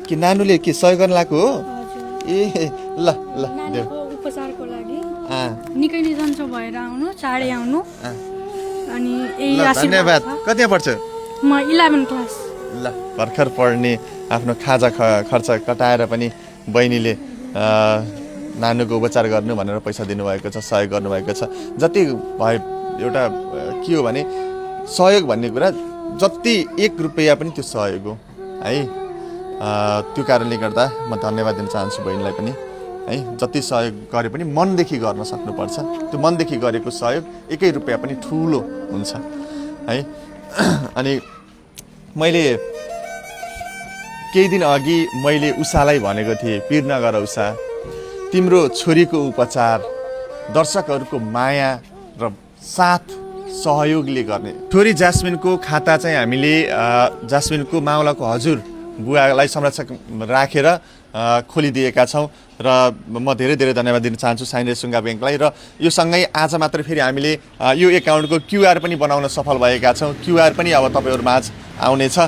कि नानुले के सहयोग गर्न लागेको हो हजुर ए ल ल देऊ नानीको उपचारको लागि निकै निकै नै सन्चो भएर आउनु चाँडै आउनु अनि यही ल धन्यवाद आशीर्वाद छ। कतिमा पढ्छ म 11 क्लास ल भर्खर पढ्ने आफ्नो खाजा खर्च कटाएर पनि बहिनीले नानुको उपचार गर्नु भनेर पैसा दिनुभएको छ सहयोग गर्नुभएको छ जति भए एउटा के हो भने सहयोग भन्ने कुरा जति 1 रुपैयाँ पनि त्यो सहयोग हो है त्यो कारणले गर्दा म धन्यवाद दिन चाहन्छु बहिनीलाई पनि है जति सहयोग गरे पनि मनदेखि गर्न सक्नुपर्छ त्यो मनदेखि गरेको सहयोग 1 रुपैयाँ पनि ठुलो हुन्छ है अनि मैले केही दिन अघि मैले उषालाई भनेको थिएँ पिर नगर उषा तिम्रो छोरीको उपचार दर्शकहरूको माया र साथ सहयोगले गर्ने छोरी जास्मिनको खाता चाहिँ हामीले जास्मिनको मावलाको हजुर बुवालाई संरक्षक राखेर खोलिदिएका छौँ र म धेरै धेरै धन्यवाद दिन चाहन्छु साइन रेसुङ्गा ब्याङ्कलाई र यो सँगै आज मात्र फेरि हामीले यो एकाउन्टको क्युआर पनि बनाउन सफल भएका छौँ क्युआर पनि अब तपाईँहरू माझ आउनेछ